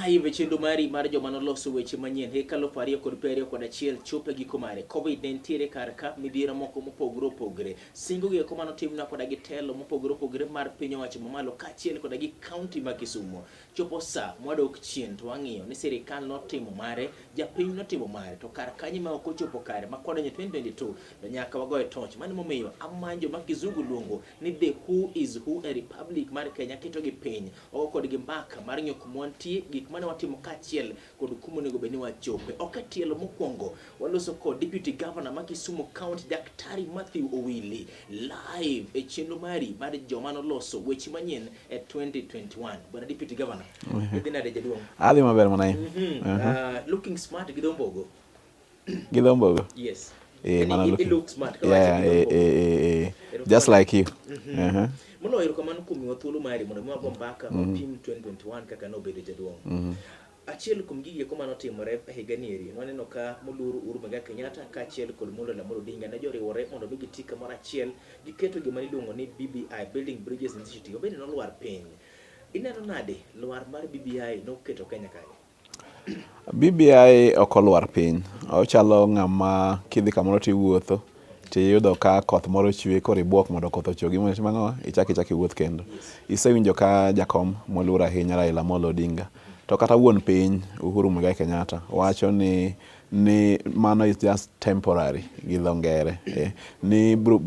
Live e chenro mari mar joma noloso weche manyien higa 2021 chopo e giko mare. Covid ne nitiere kar ka, midhiero moko mopogore opogore. Singo gi eko manotimna koda gi telo mopogore opogore mar piny owacho mamalo kaachiel koda gi kaunti ma Kisumo. Chopo sa mwadok chien to wang'iyo ni sirikal notimo mare, japiny notimo mare, to kar kanyo ma ok ochopo kare ma kodonjo 2022 to nyaka wagoye toch. Mano momiyo amanjo ma kizungu luongo ni the who is who e Republic mar Kenya ketogi piny ogo kodgi mbaka mar ng'iyo kuma wantie, gik mane watimo kaachiel kod kuma onego bed ni wachope. Ok e tielo mokwongo waloso kod Deputy Governor ma Kisumu County Daktari Mathew Owili live e chenro mari mar joma noloso weche manyien e 2021. Bwana Deputy Governor, idhi nade jaduong'? Adhi maber mana in. Looking smart gi dho mbogo. Gi dho mbogo? Yes. Eh, Yani mana it looks smart. Kawacho Yeah, gi dho eh, mbogo. eh, eh, eh. Just like you. Moloyo erokamano kuom miwa thuolo mari mondo mi wago mbaka wapim 2021 kaka nobedo jaduong'. Achiel kuom gigi eko manotimore e higa ni eri, nwaneno ka moluor Uhuru Muigai Kenyatta kaachiel kod moluor Raila Amolo Odinga ne joriwore mondo mi giti kamoro achiel giketo gima niluongo ni BBI, Building Bridges Initiative, obende nolwar piny. Ineno nade lwar mar BBI noketo Kenya kae? BBI ok olwar piny. Ochalo ng'ama kidhi kamoro tiwuotho tiyudo ka koth moro chwe koro ibuok mondo koth ochogi mondo itim ang'o? Ichak ichak iwuoth kendo. Isewinjo ka jakom moluor ahinya Raila Amolo Odinga to kata wuon piny Uhuru Muigai Kenyatta wacho ni mano is just temporary gi dho ngere ni bro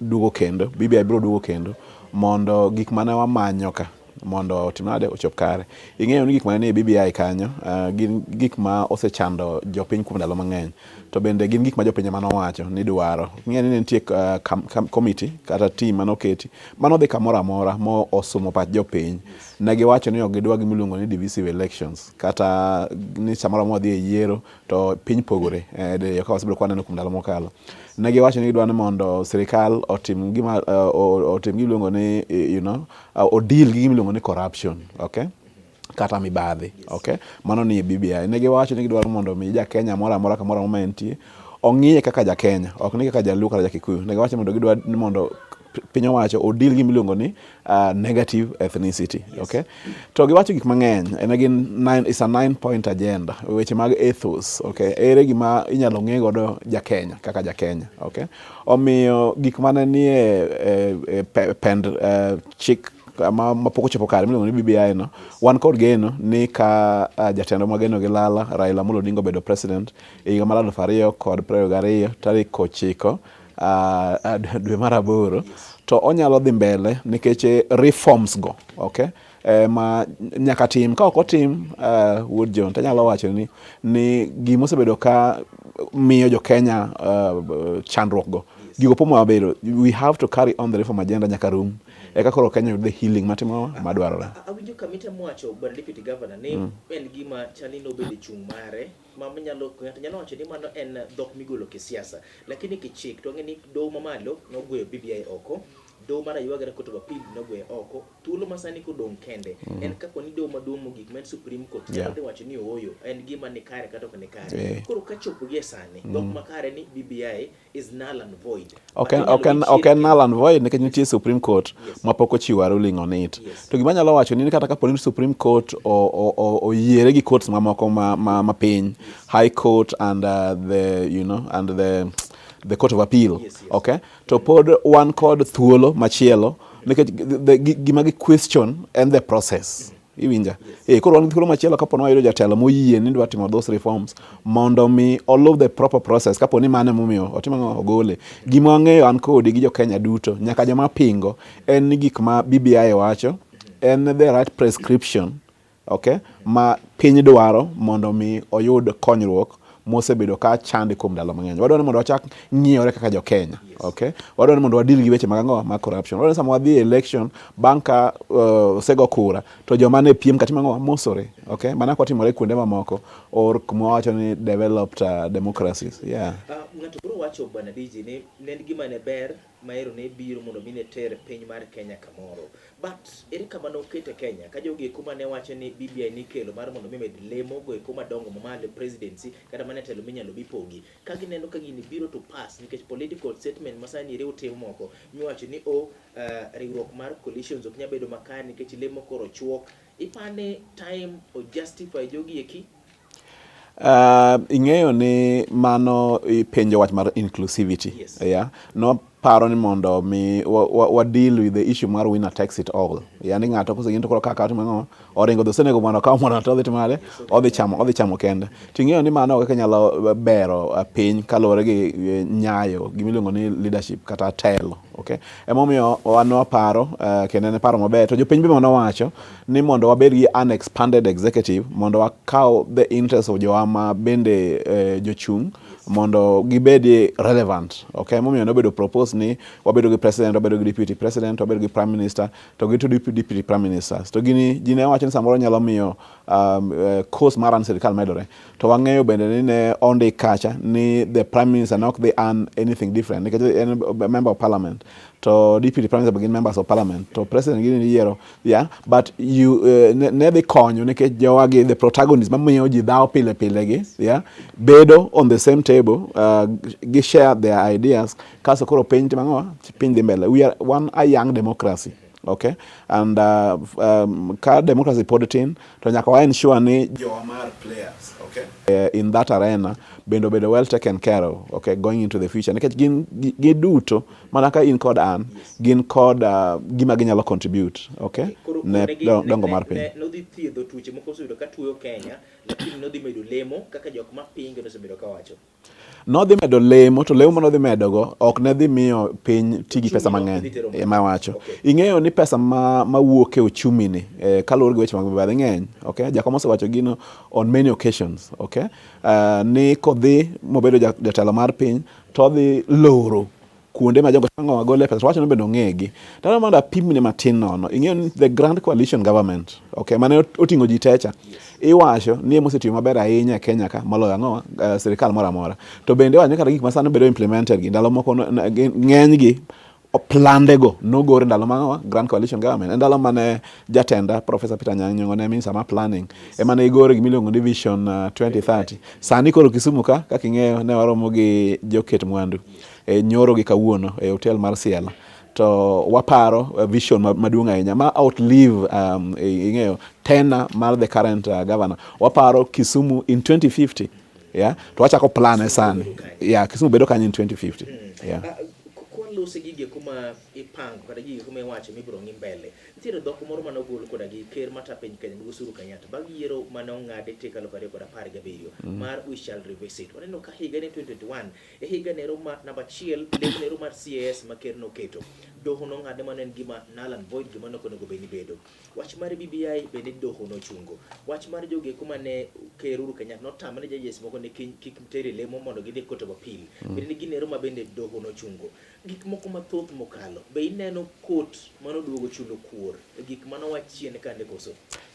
duogo kendo, BBI bro duogo kendo mondo gik mane wamanyo ka mondo otim nade ochop kare. Ing'eyo ni gik mane nie BBI kanyo gin gik ma osechando jopiny kuom ndalo mang'eny to bende gin gik ma jopiny ema nowacho ni dwaro. Ing'eyo ni ne nitie committee kata team mane oketi manodhi kamoro amora mo osumo pach jopiny. Ne giwacho ni ok gidwa gima iluongo ni divisive elections kata ni samoro amora wadhi e yiero to piny pogore kaka wasebedo ka waneno kuom ndalo mokalo. Ne giwacho ni gidwa ni mondo sirikal otim gima otim gima iluongo ni odeal gi gima iluongo ni corruption, okay? Kata mibadhi, okay? Mano nie BBI. Ne giwacho ni gidwaro mondo mi ja Kenya moro amora kamoro amora ma entie ong'iye kaka ja Kenya, ok ni kaka Jaluo kata ja Kikuyu. Ne giwacho mondo gidwa ni mondo piny owacho odeal gi gima iluongo ni negative ethnicity, okay? To giwacho gik mang'eny, en gin nine, it's a 9 point agenda, weche mag ethos, okay? Ere gima inyalo ng'e godo ja Kenya kaka ja Kenya, okay? Omiyo gik mane nie pend chik ma pok ochopo kare miluongo ni BBI no, wan kod geno ni ka jatendwa mwageno gi lala Raila Amolo Odinga obedo president e higa mar 2022 tarik 9 dwe mar aboro, to onyalo dhi mbele nikech reforms go, okay? Ma nyaka tim. Ka ok otim, wuod John, tanyalo wacho ni gimosebedo ka miyo jo Kenya chandruok go, gigo po mabedo, we have to carry on the reform agenda nyaka rum eka koro Kenya yud the healing matimo madwarore. Awinjo kamita mwacho, bwana Deputy Governor, ni en gima chal ni nobedo e chung' mare ma nyalo ng'ato nyalo wacho ni mano en dhok migolo kisiasa, lakini kichik to wang'e ni doho mamalo nogweyo BBI oko, doho mar aywaga Court of Appeal nogweyo oko. Thuolo ma sani kodong' kende en kapo ni doho maduong' mogik ma en Supreme Court nyalo dhi wacho ni ooyo, en gima ni kare kata ok ni kare. Koro kachopo gi e sani, dhok makare ni BBI is null and void. Ok en null and void nikech nitie Supreme Court ma pok ochiwo ruling on it. To gima anyalo wacho ni kata kapo ni Supreme Court oyiere gi courts mamoko ma piny, High Court and the you know and the Court of Appeal, okay? To pod wan kod thuolo machielo nikech gima gi question en the process. Iwinja? Koro wan gi thuolo machielo kapo ni wayudo jatelo moyie ni dwa timo those reforms mondo mi oluw the proper process kapo ni mano emomiyo otimo ang'o ogole. Gima wang'eyo an kodi gi jo Kenya duto nyaka joma pingo en ni gik ma BBI wacho en the right prescription, okay, ma piny dwaro mondo mi oyud konyruok mosebedo ka chande kuom ndalo mang'eny. Wadwaro ni mondo wachak ng'iyore kaka jo Kenya, okay? Wadwaro ni mondo wadeal gi weche mag ang'o mag corruption. Wadwaro ni sama wadhi e election bang' ka osego kura to joma ne piem ka timo ang'o mosore, okay? Mana kaka otimore kuonde mamoko or kuma wawacho ni developed democracies, yeah. Ng'ato biro wacho, bwana DG, ni ne en gima ne ber. maero ne biro mondo mi ne ter piny mar Kenya kamoro. But ere kama nokete Kenya ka jogi eko mane wacho ni BBI nikelo mar mondo mi med lemo go eko madongo mamalo e presidency kata mana e telo minyalo bi pogi. Ka gineno ka gini biro to pass nikech political statement ma sani ere utimo moko miwacho ni o riwruok mar coalitions ok nyal bedo makare nikech lemo koro chuok. Ipani time o justify jogi eki? Ing'eyo ni mano ipenjo wach mar inclusivity. Yes. Yeah. No paro ni mondo mi wa, wa, wa deal with the issue mar winner takes it all. Yani ng'ato kosegin to koro kaka timo ang'o? Oringo dho senego mondo okaw mondo to odhi timo nade? Odhi chamo kende. To ing'eyo ni mano kaka nyalo bero piny kaluwore gi nyayo gimiluongo ni leadership kata telo. Okay? Emomiyo wan waparo kendo en paro maber to jopiny be nowacho ni mondo wabed gi an expanded executive mondo wakaw the interest of jowa ma bende jochung' mondo gibed relevant. Okay? Emomiyo nobedo propose ni wabedo gi president, wabedo gi deputy president, wabedo gi prime minister to gi two deputy prime ministers. To gini ji ne wacho ni samoro nyalo miyo cost mar run sirikal medore. To wang'eyo bende ni ne ondik kacha ni the prime minister ne ok dhi earn anything different nikech en member of parliament to deputy prime minister gin members of parliament to president gini yiero, yeah, but you ne dhi konyo nikech jowa gi the protagonist mamiyo ji dhawo pile pile gi, yeah, bedo on the same table, gi share their ideas kaso koro piny timo ang'o? Piny dhi mbele. We are one a young democracy, okay, and ka democracy pod tin to nyaka wa ensure ni jowa mar players, okay, in that arena bende obedo well taken care of, okay, going into the future nikech gin giduto mana ka in kod an gin kod gima ginyalo contribute, okay, Koro ne dongo mar piny. Nodhi thiedho tuoche moko osebedo ka tuoyo Kenya, lakini nodhi medo lemo kaka jok mapinge nosebedo ka wacho. Nodhi medo lemo to lemo manodhi medogo ok ne dhi miyo piny ti gi pesa Uchumi mang'eny. Dhi tero Ema wacho. Okay. Ing'eyo ni pesa ma mawuok e uchumi ni kaluwore gi weche mag mibadhi ng'eny, okay? Jakom osewacho gino on many occasions, okay? Ni kodhi mobedo jatelo mar piny to odhi loro kuonde ma jogo tang'o gole pesa to wacho ni bende ong'egi. Tadwa mondo apimni matin nono. Ing'eyo ni the Grand Coalition Government, okay, mane oting'o ji techa, iwacho ni ema osetiyo maber ahinya e Kenya ka moloyo ang'o sirikal moro amora. To bende iwacho ni kata gik ma sani bedo implemented gi ndalo moko ng'enygi plande go nogor e ndalo mag Grand Coalition Government. E ndalo mane jatenda Professor Peter Anyang' Nyong'o ne minister mar planning, ema ne igoro gimiluongo ni Vision 2030. Sani koro Kisumu ka, kaka ing'eyo, ne waromo gi joket mwandu e nyoro gi kawuono e hotel mar Ciela. To waparo vision maduong' ahinya ma outlive ing'eyo tenure mar the current governor. Waparo Kisumu in 2050. Yeah, to wachako plan e sani. Yeah, Kisumu bedo kanyo in 2050. Yeah. Kwalose gigi eko ma ipango kata gigi eko ma iwacho mibiro ng'i mbele, nitiere dhok moro mane ogol koda gi ker mata piny Kenya Migosi Uhuru Kenyatta bang' yiero mane ong'adi tik 2017 mar "We shall revisit". Waneno ka higa ni 2021 e higa nero ma namba achiel lek nero mar CAS ma ker noketo doho nong'ade mano en gima null and void, gima ne ok onego bed ni bedo. Wach mar BBI bende doho nochungo. Wach mar jogo eko mane ker Uhuru Kenyatta notamre judges moko ne kik tere lemo mondo gidhi Court of Appeal bende ni ginero ma bende doho nochungo. Gik moko mathoth mokalo be ineno court manoduogo chulo kuor e gik manowach chien kande koso?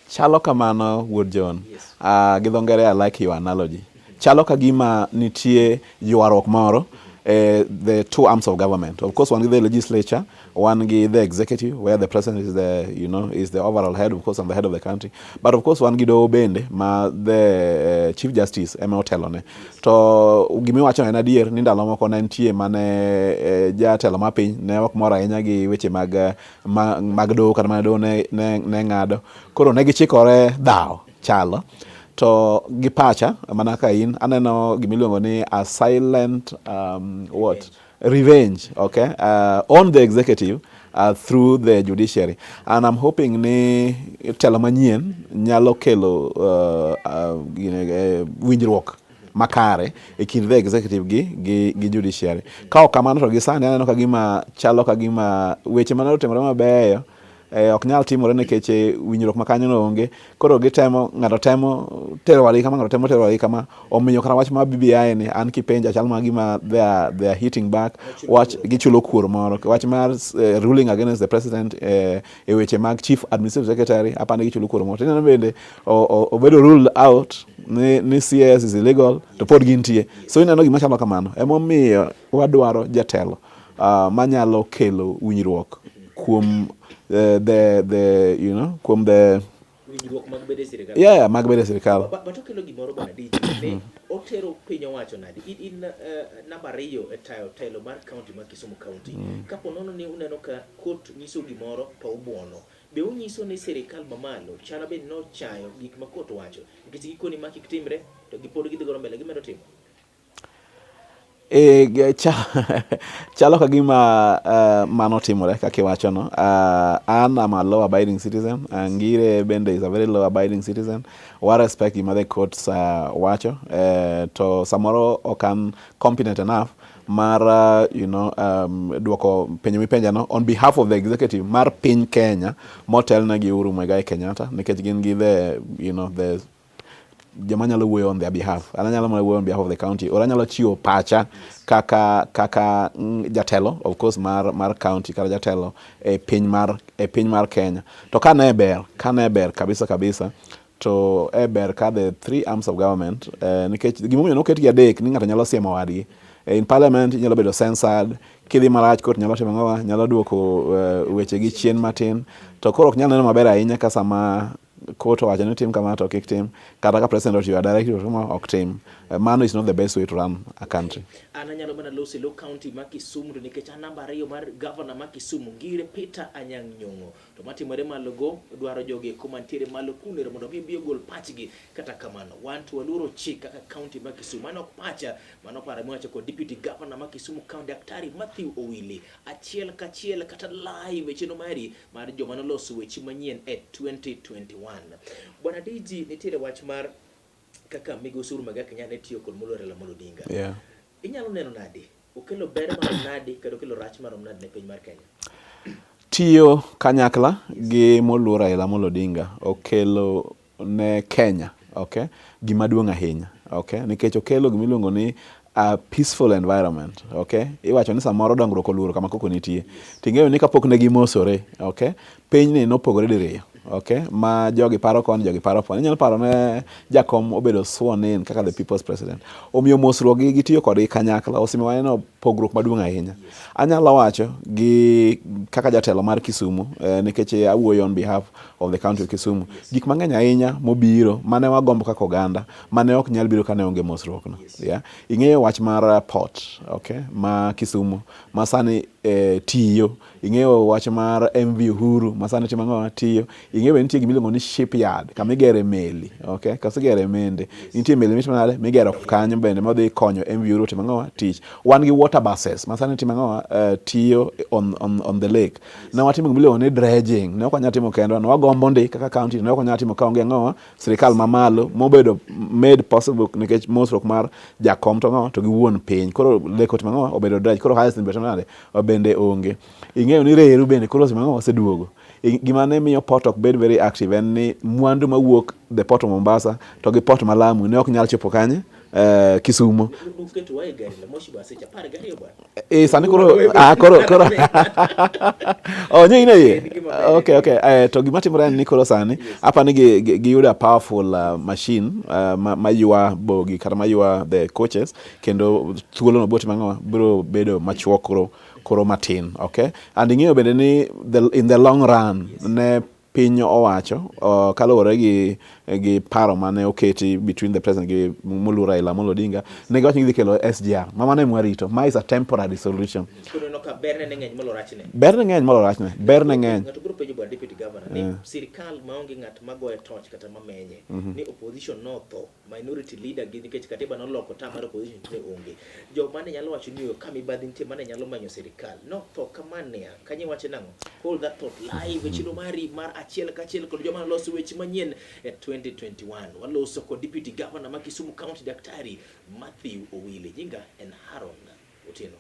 Chalo kamano, wuod John. Yes. Gi dho ngere, I like your analogy. Chalo ka gima nitie ywaruok moro the two arms of government. Of course, one is the legislature, one gi the executive, where the president is the, you know, is the overall head, of course, and the head of the country. But of course, wan gi doho bende ma the chief justice ema otelone. To gimiwacho en adier ni ndalo moko ne nitie mane jatelo mar piny ne ok mor ahinya gi weche mag doho kata mana doho ne ng'ado. Koro ne gichikore dhawo chalo. To gi pacha mana ka in aneno gimiluongo ni a silent what? Revenge, okay, on the executive through the judiciary. And I'm hoping ni telo manyien nyalo kelo winjruok makare e kind the executive gi judiciary. Ka ok kamano to gi sani aneno ka gima chalo ka gima weche mane otimore mabeyo ok nyal timore nikech winjruok ma kanyo no onge. Koro gitemo, ng'ato temo tero wadgi kama, ng'ato temo tero wadgi kama. Omiyo kata wach mar BBI ni an kipenja chal mana gima they are hitting back wach gichulo kuor moro. Wach mar ruling against the president e weche mag chief administrative secretary apani gichulo kuor moro. Tineno bende obedo ruled out ni CAS is illegal to pod gintie. So ineno gima chalo kamano. Emomiyo wadwaro jatelo. manyalo kelo winjruok kuom the you know kuom the winjruok mag bedo e sirikal. Yeah, mag bedo e sirikal. But okelo gimoro bwana DG ni otero piny owacho nadi in namba ariyo e tayo telo mar county ma Kisumu County. Kapo nono ni uneno ka court nyiso gimoro to ubuono, be unyiso ni sirikal mamalo chalo bed nochayo gik ma court wacho nikech gikoni ma kik timre to gipod gidhi godo mbele gimedo timo? E, chalo ka gima mano timore kaka iwachono. An am a law abiding citizen. Ngire bende is a very law abiding citizen. Wa respect gima the courts wacho. To samoro ok an competent enough mar duoko penjo mipenjano on behalf of the executive mar piny Kenya motelne gi Uhuru Muigai Kenyatta nikech gin gi the you know the joma nyalo wuoyo on their behalf. An anyalo mana wuoyo on behalf of the county or anyalo chiwo pacha kaka jatelo of course mar county kata jatelo e piny mar Kenya. To ka ne ber kabisa kabisa to e ber ka the three arms of government, nikech gimomiyo noketgi adek ni ng'ato nyalo siemo wadgi. In parliament inyalo bedo censored kidhi marach, court nyalo timo ang'owa, nyalo duoko weche gi chien matin, to koro ok nyal neno maber ahinya ka sama court owacho ni tim kama to kik tim, kata ka president ochiwo directive to ok tim. Mano is not the best way to run a country. An anyalo mana loso e lo county ma Kisumu to nikech an namba ariyo mar governor ma Kisumu Ngire Peter Anyang' Nyong'o to matimore malo go dwaro jogi eko mantiere malo kunero mondo mi obi ogol pachgi. Kata kamano wan to waluoro chik kaka county ma Kisumu. Mano ok pacha, mano paro miwacho kod deputy governor ma Kisumu County Daktari Matthew Owili achiel kachiel kata live e chenro mari mar joma noloso weche manyien e 2021. Bwana DG, nitiere wach mar kaka migosi Uhuru Muigai Kenyatta ne tiyo kod moluor Raila Amolo Odinga. Inyalo neno nadi? Okelo ber marom nadi kendo okelo rach marom nadi ne piny mar Kenya? Tiyo kanyakla gi moluor Raila Amolo Odinga okelo ne Kenya, okay, gima duong' ahinya, okay, nikech okelo gima iluongo ni a peaceful environment, okay. Iwacho ni samoro dongruok oluoro kama koko nitie. Ting'eyo ni kapok ne gimosore, okay, pinyni nopogore diriyo, okay, ma jogi paro koni, jogi paro koni. Inyalo paro ne jakom obedo sworn in kaka the people's president. Omiyo mosruok gi gitiyo kodgi kanyakla osemiyo waneno pogruok maduong' ahinya. Anyalo wacho gi kaka jatelo mar Kisumu, nikech awuoyo on behalf of the county of Kisumu. Gik mang'eny ahinya mobiro mane wagombo kaka oganda mane ok nyal biro kane onge mosruok no. Yeah. Ing'eyo wach mar port, okay, ma Kisumu ma sani tiyo. Ing'eyo wach mar MV Uhuru ma sani timo ang'o, tiyo. Ing'eyo be nitie gima iluongo ni shipyard kama igere meli, okay, kasigere mende. Nitie meli mitimo nade, migero kanyo bende madhi konyo MV Uhuru timo ang'o, tich. Wan gi water buses ma sani timo ang'o, tiyo on the lake. Ne watimo gima iluongo ni dredging, ne ok wanyal timo kendwa, ne wagombo ndi kaka county, ne ok wanyal timo kaonge ang'o, sirikal mamalo mobedo made possible nikech mosruok mar jakom to ang'o to gi wuon piny. Koro lake otimo ang'o, obedo dredge, koro hyacinth bende nade, bende onge. Ing'eyo ni reru bende koro otimo ang'o, oseduogo. Gima ne miyo port ok bed very active en ni mwandu mawuok the port of Mombasa to gi port ma Lamu ne ok nyal chopo kanye, Kisumu. Uketowa e gari la moshi bwana seche 12 bwana. Sani koro koro oh nye ine iye. Okay. To gima timore en ni koro sani apa ni giyudo a powerful machine ma ywa bogi kata ma ywa the coaches, kendo thuolo no biro timo ang'o, biro bedo machuok koro matin, okay. And ing'eyo bende ni in the long run ne piny owacho kaluwore gi paro mane oketi between the president gi moluor Raila Amolo Odinga, ne giwacho ni gidhi kelo SGR ma mano ema warito. Ma is a temporary solution. Koro ineno ka berne ne ng'eny molo rachne. Berne ng'eny molo rachne, berne ng'eny. Ng'ato biro penjo bwana deputy governor ni sirikal maonge ng'at magoye torch kata mamenye ni opposition notho, minority leader gi nikech katiba noloko term mar opposition ne onge. Joma ne nyalo wacho ni ka mibadhi nitie mane nyalo manyo sirikal notho kamania kanyo iwacho nang'o? Hold that thought live e chiro mari mar achiel kachiel kod joma loso weche manyien e 2021. Waloso kod deputy governor ma Kisumu County Daktari Matthew Owili. Nyinga en Haron Otieno.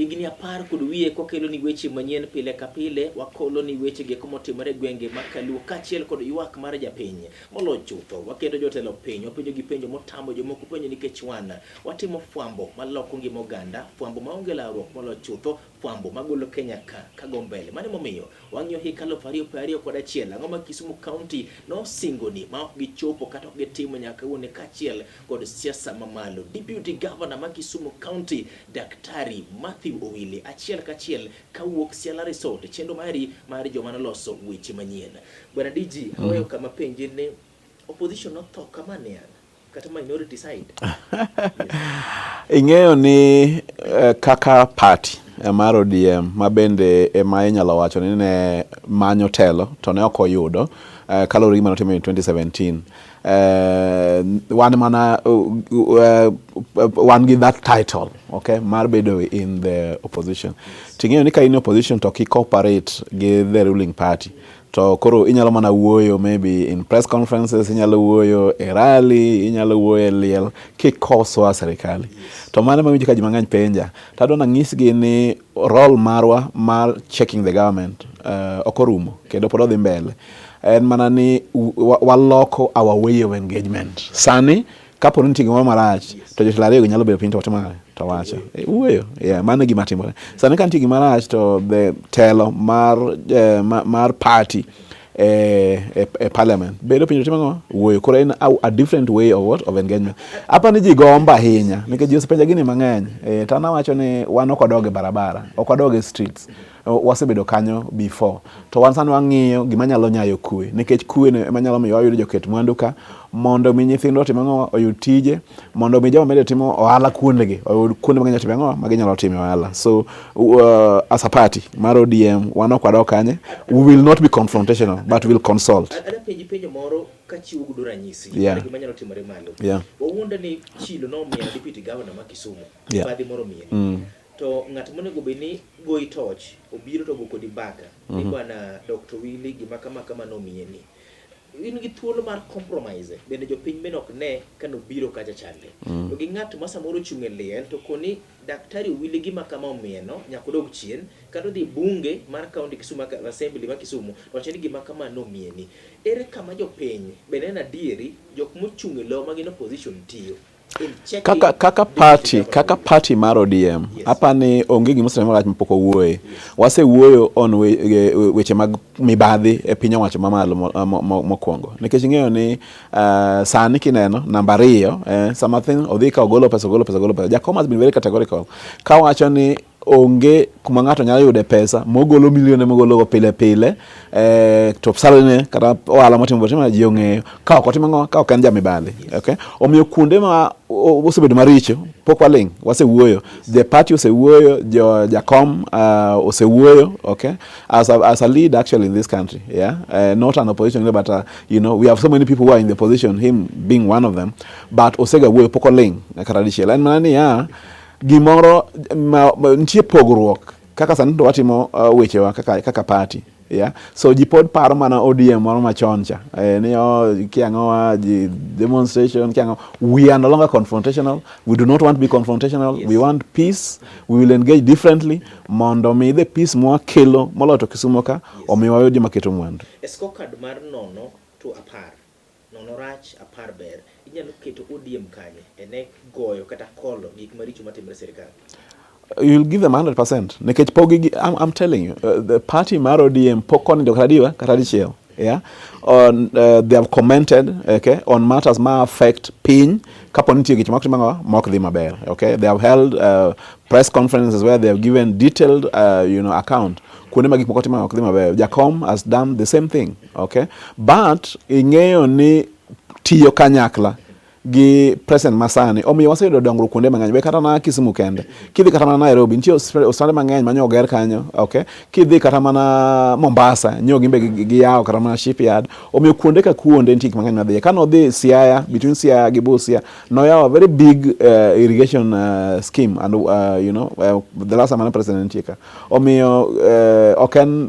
Higni 10 kod wiye kwakelo ni weche manyien pile ka pile, wakolo ni weche gi motimore e gwenge ma Kaluo kaachiel kod ywak mar japiny. Moloyo chutho, waketo jotelo piny, wapenjo gi penjo motamo jomoko penjo nikech wan watimo fwambo maloko ngima oganda, fwambo maonge lawruok moloyo chutho, fwambo magolo Kenya ka kago mbele. Mano emomiyo wang'iyo hik 2021, ang'o ma Kisumu County nosingoni ma ok gichopo kata ok gitimo nyaka kawuono kaachiel kod siasa mamalo. Deputy Governor ma Kisumu County Daktari Mathew Owili achiel kachiel kawuok Siala Resort, chenro mari mar joma noloso weche manyien. Bwana DG, aweyo kama penje ni opposition notho kama niang' kata minority side. Ing'eyo ni kaka party mar ODM ma bende ema inyalo wacho ni ne manyo telo to ne ok oyudo kaluwore gi gima notimo in 2017. Wan mana wan gi that title, okay, mar bedo in the opposition. Ting'eyo ni ka in opposition to ok cooperate gi the ruling party to koro inyalo mana wuoyo maybe in press conferences, inyalo wuoyo e rally, inyalo wuoyo e liel kikosoa serikali. To mano ema winjo ka ji mang'eny penja. To adwa nanyisgi ni role marwa mar checking the government ok orumo kendo pod odhi mbele. En mana ni waloko our way of engagement. Sani kapo ni nitie gimoro marach to jotelo ariyo gi nyalo bedo piny to wacho nade? To wacho. Wuoyo. Yeah, mano e gima timore. Sani ka nitie gima rach to the telo mar, mar party e parliament bedo piny to timo ang'o? Wuoyo. Koro en a different way of what? Of engagement. Apa ni ji gombo ahinya nikech ji osepenja gini mang'eny. To an awacho ni wan ok wadog e barabara, ok wadog e streets. Wasebedo kanyo before. To wan sani wang'iyo gima nyalo nyayo kwe nikech kwe no ema nyalo miyo wayud joket mwandu ka mondo mi nyithindwa otim ang'o? Oyud tije, mondo mi joma bende timo ohala kuondegi oyud kuonde ma ginyalo timo ang'o? Ma ginyalo timo ohala. So as a party mar ODM wan ok wadog kanye. We will not be confrontational but we will consult. Adwa penji penjo moro kachiwo godo ranyisi mar gima nyalo timore malo. Wawuonde ni Chilo nomiyo deputy governor ma Kisumu, mibadhi moro omiye. To ng'at monego bed ni goyi toch obiro to ogo kodi mbaka ni bwana Dr. Willy gima kama kama nomiye ni. In gi thuolo mar compromise bende jopiny bende ok ne ka nobiro kacha chande. To gi ng'at ma samoro ochung' e liel to koni Daktari Owili gima kama omiye no nyaka odog chien kata odhi bunge mar county Kisumu assembly ma Kisumu to wacho ni gima kama nomiye ni. Ere kama jopiny bende en adieri jok mochung' e lowo ma gin opposition tiyo? Kaka party mar ODM, apani onge gima osetimore marach mapok wawuoye. Wasewuoyo on weche mag mibadhi e piny owacho mamalo mokwongo. Nikech ing'eyo ni sani kineno namba 2 sama thing odhi ka ogolo pesa, ogolo pesa, ogolo pesa. Jakom has been very categorical kawacho ni onge kuma ng'ato nyalo yude pesa mogolo milionde mogolo go pile pile, to salary ne kata ohala motimo timo ji ong'eyo ka ok otimo ang'o, ka ok en jamibadhi. Okay, omiyo kuonde ma osebedo maricho pok waling', wasewuoyo, the party osewuoyo, jo jakom osewuoyo, okay, as a leader actually in this country, yeah, not an opposition leader, but we have so many people who are in the position, him being one of them, but osega wuoyo, pok oling' kata dichiel. En mana niya gimoro ma nitie pogruok kaka sani to watimo wechewa kaka party. Yeah, so ji pod paro mana ODM moro machon cha, ni oh, kiang'owa ji demonstration kiang'o. We are no longer confrontational. We do not want to be confrontational. We want peace. We will engage differently mondo mi the peace mwakelo moloyo to Kisumu ka omi wayud joma keto mwandu. E scorecard mar 0 to 10, 0 rach, 10 ber, inyalo keto ODM kanye e ne goyo kata kolo gik maricho matimore e sirikal? You'll give them 100% nikech pok I'm telling you, the party mar ODM pok onindo kata diwa kata dichiel. Yeah, on they have commented, okay, on matters ma affect piny kapo nitie gik moko timo mok dhi maber. Okay, they have held press conferences where they have given detailed account kuonde ma gik moko timo ok dhi maber. Jakom has done the same thing. Okay, but ing'eyo ni tiyo kanyakla gi president masani omiyo waseyudo dongruok kuonde mang'eny, we kata mana Kisumu kende, kidhi kata mana Nairobi nitie osiptande mang'eny manyo oger kanyo. Okay, kidhi kata mana Mombasa nyo gimbe giyawo kata mana shipyard. Omiyo kuonde ka kuonde nitie gik mang'eny madhiye. Kane odhi Siaya, between Siaya gi Busia, noyawo a very big irrigation scheme and the last time mane president nitie ka. Omiyo ok en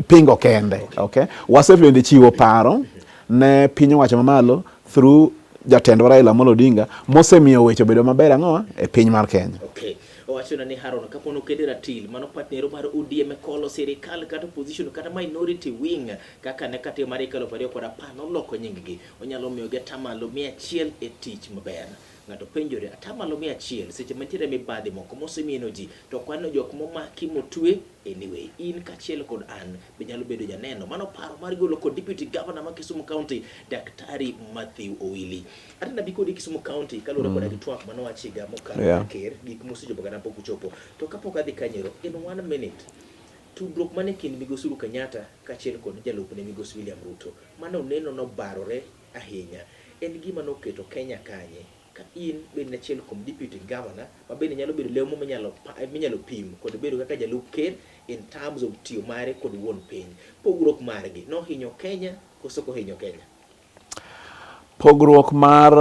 pingo kende. Okay, wasebende chiwo paro ne piny owacho mamalo through jatendwa Raila Amolo Odinga mosemiyo weche obedo maber ang'o e piny mar Kenya. Okay. Owachona ni Haron kapo nokede ratil mano partnero mar ODM e kolo sirikal kata opposition kata minority wing kaka ne katiba mar higa 2010 noloko nyinggi onyalo miyogi atamalo 100 e tich maber. Ng'ato penjore atamalo 100 seche mantiere mibadhi moko mosemieno ji to ok waneno jok momaki motwe anyway in kaachiel kod an be nyalo bedo janeno. Mano paro mar golo kod Deputy Governor ma Kisumu County Daktari Mathew Owili. Atenda bi kodi Kisumu County kaluwore koda gi twak mane owachi higa mokalo mar ker, gik mosechopo kata pok ochopo. To kapok adhi kanyero, in one minute, tudruok mane kind Migosi Uhuru Kenyatta kaachiel kod jalupne Migosi William Ruto, mane oneno nobarore ahinya, en gima noketo Kenya kanye? Ka in bende achiel kuom Deputy Governor ma bende nyalo bedo lemo minyalo, minyalo pim kod bedo kaka jalup ker in terms of tiyo mare kod wuon piny. Pogruok margi nohinyo Kenya koso kohinyo Kenya? Pogruok mar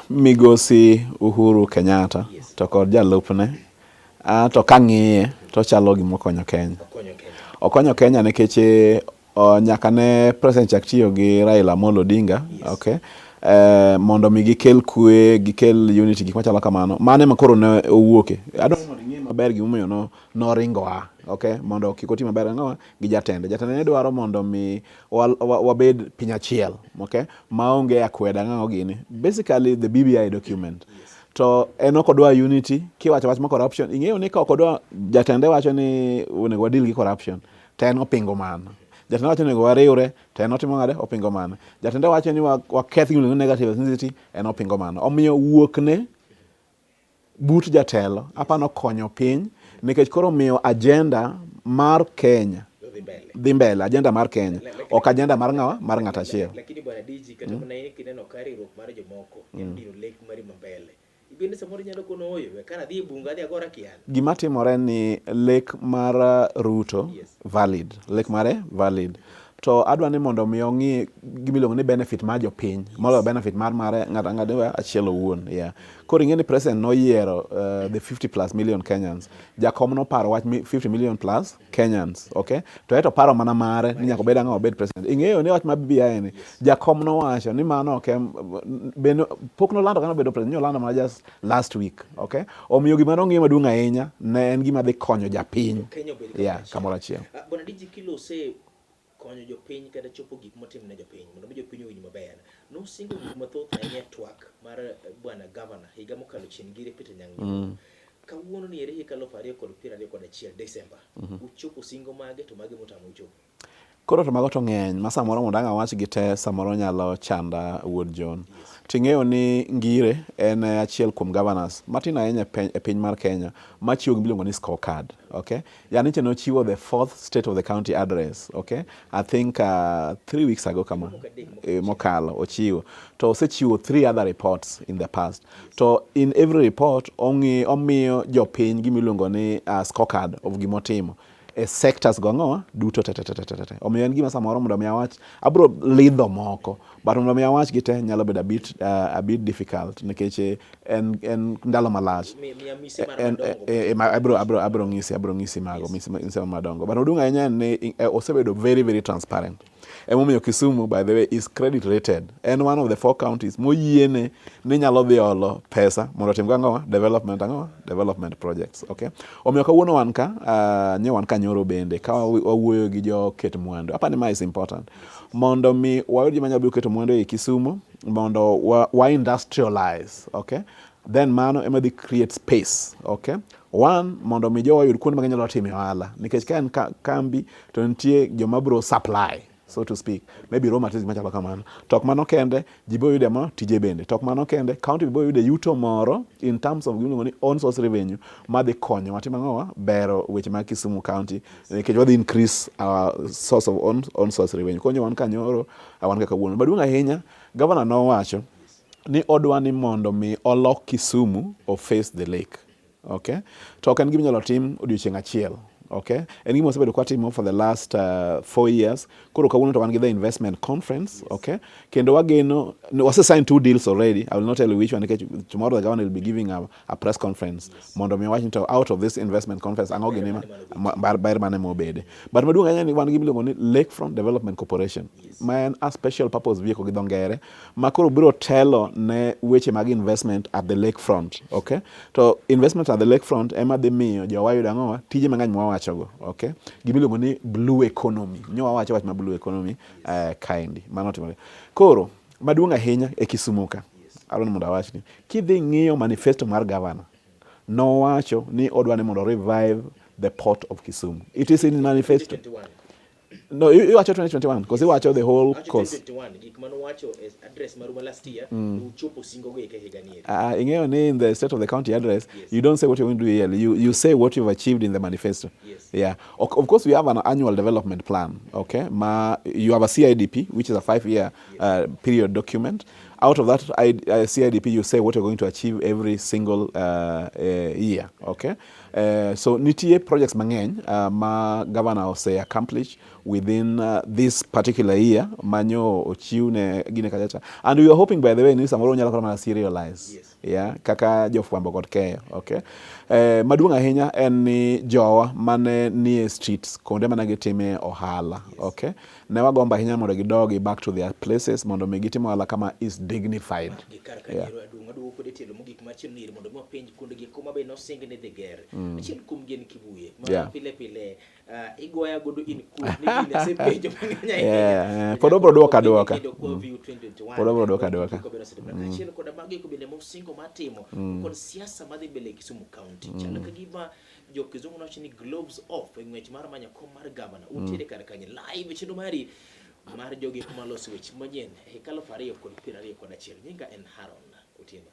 Migosi Uhuru Kenyatta yes. to kod jalupne to kang'iye to chalo gima okonyo Kenya. Okonyo Kenya. Okonyo Kenya nikech nyaka ne president chak tiyo gi Raila Amolo Odinga yes. okay. Mondo mi gikel kwe, gikel unity, gik machalo kamano. Mano ema koro ne owuoke. Adwaro mondo ing'e maber gimomiyo no noringo a, okay? Mondo kik oti maber ang'owa gi jatende. Jatende ne dwaro mondo mi wabed wa piny achiel, okay? Maonge akweda ang'o gini. Basically the BBI document. Yes. To en ok odwa unity, kiwacho wach ma corruption, ing'eyo ni ka ok odwa, jatende wacho ni onego wadeal gi corruption, to en opingo mano. Jatende wacho ni onego wariwre, to en otimo nade? Opingo mano. Jatende wacho ni waketh gima iluongo ni negative ethnicity, en opingo mano. Omiyo wuokne but jatelo apano konyo piny nikech koro miyo agenda mar Kenya dhi mbele, agenda mar Kenya ok agenda mar ng'awa mar ng'at achiel. Lakini bwana DG kata mana in kineno ka riwruok mar jomoko nyalo dino lek mari ma mbele. Ibende samoro inyalo kono oyo we kana adhi e bunga adhi agora kian. Gima timore ni lek mar Ruto yes. valid, lek mare valid. To adwa ni mondo mi ong'i gima iluongo ni benefit mar jopiny moloyo benefit mar mare ng'ato ang'ata achiel owuon. Yeah. Koro ing'e ni president noyiero the 50 plus million Kenyans. Jakom noparo wach 50 million plus Kenyans, okay? To eto paro mana mare ni nyaka obed ang'o obed president. Ing'eyo ni wach mar BBI ni jakom nowacho ni mano ok en pok nolando kata nobedo president, nolando mana just last week, okay? Omiyo gima nong'iyo maduong' ahinya ne en gima dhi konyo japiny. Yeah, kamoro achiel. Bwana DG Kilose konyo jopiny kata chopo gik motim ne jopiny mondo mi jopiny owinj maber. Nosingo gik mathoth ahinya e twak mar bwana gavana higa mokalo chien gire Peter Nyang' Nyong'o. Kawuono ni ere higa 2021 Desemba. Uchopo singo mage to mage motamo uchopo? Koro to mago to ng'eny ma samoro mondo ang' awach gi te samoro nyalo chanda wuod John. Ting'eyo ni Ngire en achiel kuom governors matin ahinya e piny mar Kenya machiwo gima iluongo ni scorecard. Okay? Yani nyicha nochiwo the fourth state of the county address. Okay? I think 3 weeks ago kama mokalo ochiwo. To osechiwo 3 other reports in the past. To in every report omiyo jopiny gima iluongo ni scorecard of gimotimo e sectors go ang'owa duto te te te te te. Omiyo en gima samoro mondo mi awach abro lidho moko but mondo mi awach gi te nyalo bedo a bit difficult nikech en ndalo malach. Abro ng'isi mago mise madongo. But maduong' ahinya en ni osebedo very very transparent. Emomiyo Kisumu by the way is credit rated. En one of the 4 counties moyiene ni nyalo dhi olo pesa mondo otim ang'owa development ang'owa development projects. Okay? Omiyo kawuono wan ka nyo wan ka nyoro bende ka wawuoyo gi joket mwandu. Apani ma is important. Mondo mi wayud joma nyalo biro keto mwandu ei Kisumu mondo wa industrialize. Okay? Then mano ema dhi create space. Okay? One, mondo mi jowa oyud kuonde ma ginyalo time ohala nikech ka en kambi to nitie joma biro supply so to speak maybe raw materials machalo kamano. To ok mano kende, ji biro yude mo tije bende. To ok mano kende, county biro yude yuto moro in terms of gimiluongo ni own source revenue madhi konyowa timo ang'owa bero weche mag Kisumu County nikech wadhi increase our source of own source revenue. Konyo wan ka nyoro, wan ka kawuono. Maduong' ahinya, governor nowacho ni odwa ni mondo mi olok Kisumu o face the lake. Okay? To ok en gima inyalo tim odiochieng' achiel. Okay? En gima wasebedo kwatimo for the last 4 years. Koro kawuono to wan gi the investment conference. Okay? Kendo wageno, no, wase sign two deals already. I will not tell you which one nikech tomorrow the governor will be giving a press conference mondo mi wach ni to out of this investment conference ang'o gini ber mane mobede. But maduong' ahinya ni wan gi miluongo ni Lakefront Development Corporation, ma en a special purpose vehicle gi dho ngere ma koro biro telo ne weche mag investment at the lakefront. Okay? To investment at the lakefront ema dhi miyo jowa yudo ang'owa tije mang'eny mwawachogo. Okay? Gimiluongo ni blue economy. Nyo wawacho wach ma blue economy kaendi. Mano timore. Koro maduong' ahinya e Kisumu ka. Adwa ni mondo awachni. Kidhi ng'iyo manifesto mar governor, nowacho ni odwa ni mondo revive the port of Kisumu. It is in manifesto. 2021. No, iwacho 2021 because iwacho the whole Awacho course. 2021 gik mane uwacho e address maru ma last year, uchopo singo go eke higa ni eri. Ing'eyo ni in the state of the county address, you don't say what you're going to do yearly. You say what you've achieved in the manifesto. Yeah. Of course, we have an annual development plan. Okay. Ma, you have a CIDP, which is a 5-year period document. Out of that CIDP, you say what you're going to achieve every single year. Okay. So nitie projects mang'eny ma governor ose accomplish within this particular year manyo ochiw ne gine kachacha, and we are hoping, by the way, ni samoro nyalo kata mana serialize. Yeah, kaka jofwambo kod keyo. Okay. Maduong' ahinya en ni jowa mane nie streets kuonde mane gitime ohala. Okay. Ne wagombo ahinya mondo gidogi back to their places mondo mi gitim ohala kama is dignified. Gi kar kanyo aduong' aduogo kod e tielo mogik machielo ni mondo mi wapenj kuonde gi kuma be nosing ni dhi ger. Achiel kuom gi en Kibuye ma pile pile igoya godo in court ni gini asepenjo mang'eny ahinya. Yeah, pod obro duoka duoka. Kendo kwa view 2021. Pod obro duoka duoka. Kiko bende osetimore. Achiel koda mago eko bende mosingo matimo kod siasa madhi mbele e Kisumu County. Chalo ka gima jo kizungu nowacho ni gloves off e ng'wech mar manyo kom mar gavana. Untiere kar kanye live e chenro mari mar jogi kuma loso weche manyien e higa 2021. Nyinga en Haron Otieno.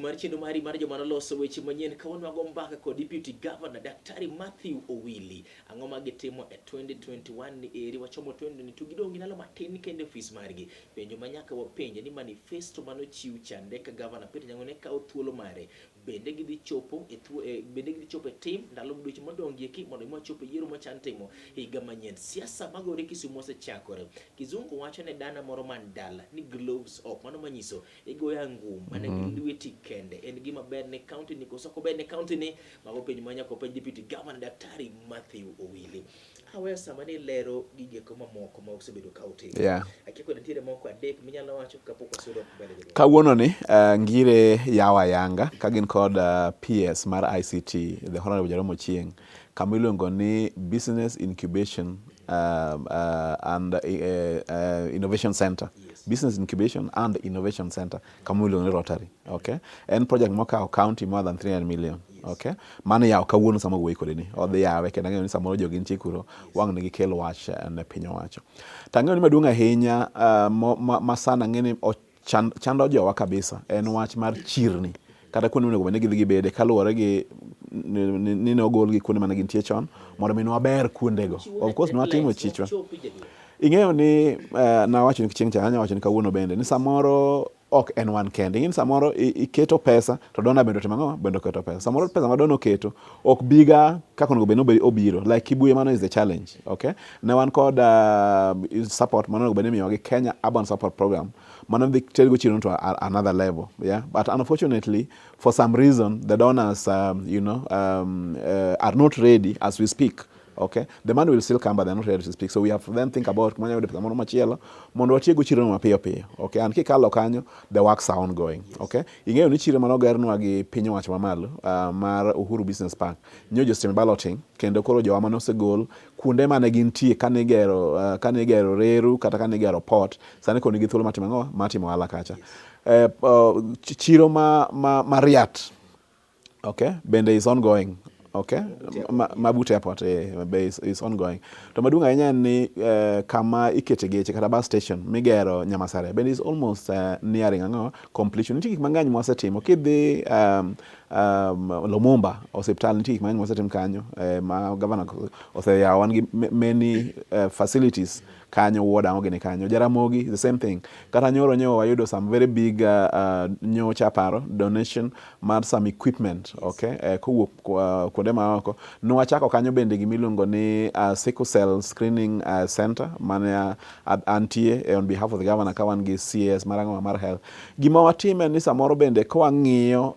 Mar chenro mari mar joma noloso weche manyien kawuono wago mbaka kod Deputy Governor Daktari Matthew Owili. Ang'o ma gitimo e 2021 ni eri wachomo 2022 gidong' gi ndalo matin kende e ofis margi. Penjo ma nyaka wapenje ni manifesto manochiw chande ka Governor Peter Nyang'o ne kawo thuolo mare, bende gidhi chopo e thuo, bende gidhi chopo e tim ndalo dweche modong' gi eki mondo mi wachop e yiero mochan timo higa manyien. Siasa magore Kisumu osechakore. Kizungu wacho ne dana moro man dala ni gloves off. Mano manyiso igoyo angum mana gi lweti kende. En gima ber ne county ni koso ok ober ne county ni? Mago penjo ma nyaka openj Deputy Governor Daktari Matthew Owili. Aweyo sama ni lero gigeko mamoko ma osebedo ka utimo. Akia kod nitiere moko adek minyalo wacho kapok wasudo mbele jodwaro. Kawuono ni ngire yawa ayanga ka gin kod PS mar ICT, the Honorable Jerome Ochieng, kama iluongo ni Business Incubation and Innovation Center. Business Incubation and Innovation Center kama iluongo ni Rotary. Okay. En project mokawo county more than 300 million. Okay. Mano yawo kawuono sama wuoyi kode ni. Odhi yawe kendo ang'eyo ni samoro jogi nitie kuro wang' ne gikel wach ne piny owacho. To ang'eyo ni maduong' ahinya ma sana ang'e ni chando jowa kabisa en wach mar chirni kata kuonde monego bed ni gidhi gibede kaluwore gi ni nogolgi kuonde mane gintie chon mondo mi waber kuondego. Of course nwatimo chichwa. Ing'eyo ni nawacho ni chieng' cha anya wacho ni kawuono bende ni samoro ok en wan kende. Ing'e ni samoro iketo pesa to donor bende otimo ang'o? Bende oketo pesa. Samoro pesa ma donor oketo ok biga kaka onego bed ni obiro. Like Kibuye mano is the challenge. Okay? Ne wan kod support mano onego bed ni imiyowa gi Kenya Urban Support Program mano dhi tergo chiro to another level. Yeah? But unfortunately, for some reason, the donors are not ready as we speak. Okay, the money will still come, but they're not ready to speak. So we have to then think about kumanya yudo pesa moro machielo mondo watiego chiro no mapiyo piyo. Okay, and kikalo kanyo, the works are ongoing. Okay, ing'eyo ni chiro manogernwa gi piny owacho mamalo mar Uhuru Business Park nyo josetimo balloting, kendo koro jowa mane osegol kuonde mane gintie kane igero kane igero reru kata kane igero port, sani koro nigi thuolo mar timo ang'o? Mar timo ohala kacha. Chiro ma Riat, okay, bende is ongoing. Okay, ma but airport be is ongoing. To maduong' ahinya en ni kama ikete geche kata bus station migero Nyamasare bende is almost nearing ang'o completion. Nitie gik mang'eny mwasetimo. Kidhi Lumumba osiptal, nitie gik mang'eny mwasetim kanyo ma governor oseyawo. Wan gi many facilities kanyo, ward ang'o gini kanyo. Jaramogi the same thing. Kata nyoro nyo wayudo some very big nyocha paro donation mar some equipment, okay, kowuok kuonde maoko. Nwachako kanyo bende gimiluongo ni sickle cell screening center mane antie on behalf of the governor ka wan gi CS mar ang'o mar health. Gima watime en ni samoro bende ka wang'iyo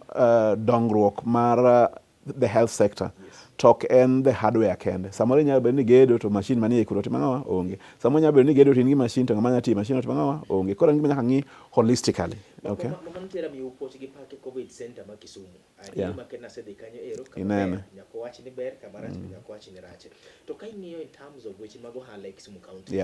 dongruok mar the health sector, to ok en the hardware kende. Samoro inyalo bedo ni gedo to machine manie kuro timo ang'o? Onge. Samoro inyalo bedo ni gedo to in gi machine to ng'ama nyalo tiyo machine otimo ang'o? Onge. Koro en gima nyaka ng'i holistically. Okay. Mano tera miyo puoch gi pake COVID center ma Kisumu. Adier ma kendo asedhi kanyo ero kama Inene. Ber, nyaka wach ni ber, kama rach nyaka wach ni rach. To ka ing'iyo in terms of weche mag ohala e Kisumu County,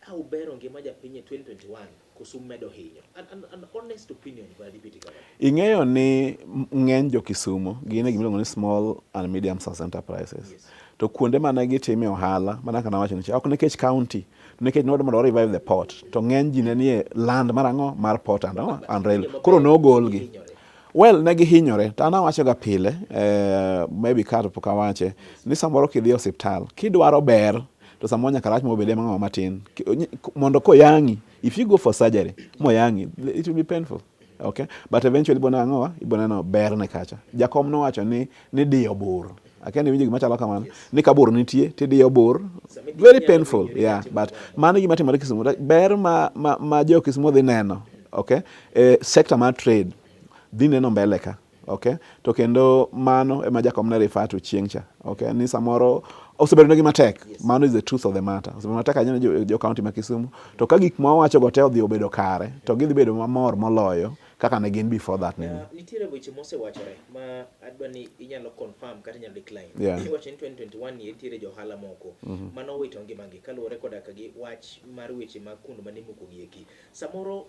ka ubero ngima japiny e 2021 koso umedo hinyo? An honest opinion by Deputy Governor. Ing'eyo ni ng'eny jo Kisumo gin e gimiluongo ni small and medium size enterprises. To kuonde mane gitime ohala, mana kaka nawacho ni ok nikech county, to nikech nwadwa mondo wa revive the port. To ng'eny ji ne nie land mar ang'o? Mar port and ang'o? And rail. Koro nogolgi. Well, ne gihinyore. To an awacho ga pile, maybe ka to pok awache, ni samoro kidhi e osiptal, kidwaro ber, to samoro nyaka rach mobede mang'o matin. Mondo koyang'i, if you go for surgery, moyang'i, it will be painful. Okay? But eventually ibo neno ang'owa? Ibo neno berne kacha. Jakom nowacho ni diyo bur. Akia ni iwinjo gima chalo kamano. Ni ka bur nitie, tidiyo bur. Very painful. Yeah, but mano gima timore Kisumu. Ber ma jo Kisumu dhi neno, okay? Sector mar trade dhi neno mbele ka. Okay? To kendo mano ema jakom ne refer to chieng' cha. Okay? Ni samoro osebedo negi matek. Mano is the truth of the matter. Osebedo matek ahinya ne jo county ma Kisumu. To ka gik ma wawacho go te odhi obedo kare, to gidhi bedo mamor moloyo kaka ne gin before that. Nini. Nitiere weche mosewachore ma adwa ni inyalo confirm kata inyalo decline. Iwacho ni 2021 ni nitiere jo ohala moko manowito ngimagi kaluwore koda ka gi wach mar weche mag kuond mane imuko gi eki. Samoro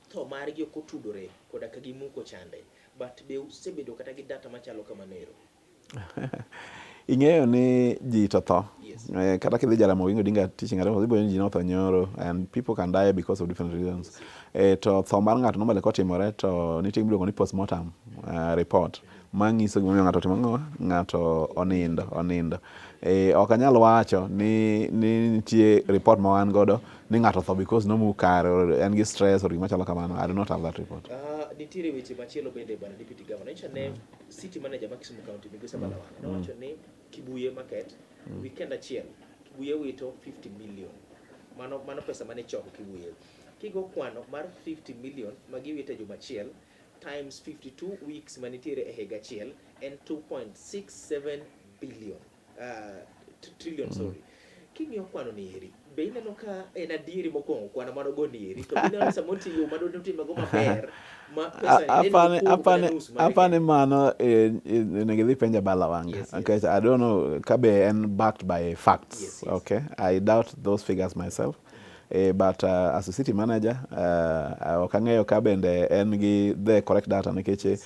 tho margi ok otudore koda ka gimuko chande, but be usebedo kata gi data machalo kamano ero? Ing'eyo ni ji to tho. Kata kidhi Jaramogi Oginga Odinga Teaching Hospital, ibo ji notho nyoro and people can die because of different reasons. To tho mar ng'ato normally kotimore to nitie gima iluongo ni postmortem report manyiso gimomiyo ng'ato otimo ang'o? Ng'ato onindo. Ok anyal wacho ni nitie report ma wan godo ni ng'ato otho because nomuk kare or en gi stress or gima chalo kamano. I do not have that report. Nitiere weche machielo bende, bwana Deputy Governor. Nyicha ne City Manager ma Kisumu County, Migosi Balawanga, nowacho ni Kibuye Market, weekend achiel, Kibuye wito 50 million. Mano pesa mane choko Kibuye. Kigo kwano mar 50 million ma giwito e juma achiel times 52 weeks manitiere e higa achiel en 2.67 billion. Trillion, sorry. King'iyo kwano ni eri, be ineno ka en adieri mokwongo kwano manogo ni eri, to be ineno ni samoro nitie yo madwa timego maber ma pesa ni en mokwongo kata nus mare? Apani mano onego idhi penja Balawanga. Okay, I don't know ka be en backed by facts. Okay, I doubt those figures myself. But as a city manager, ok ang'eyo ka bende en gi the correct data nikech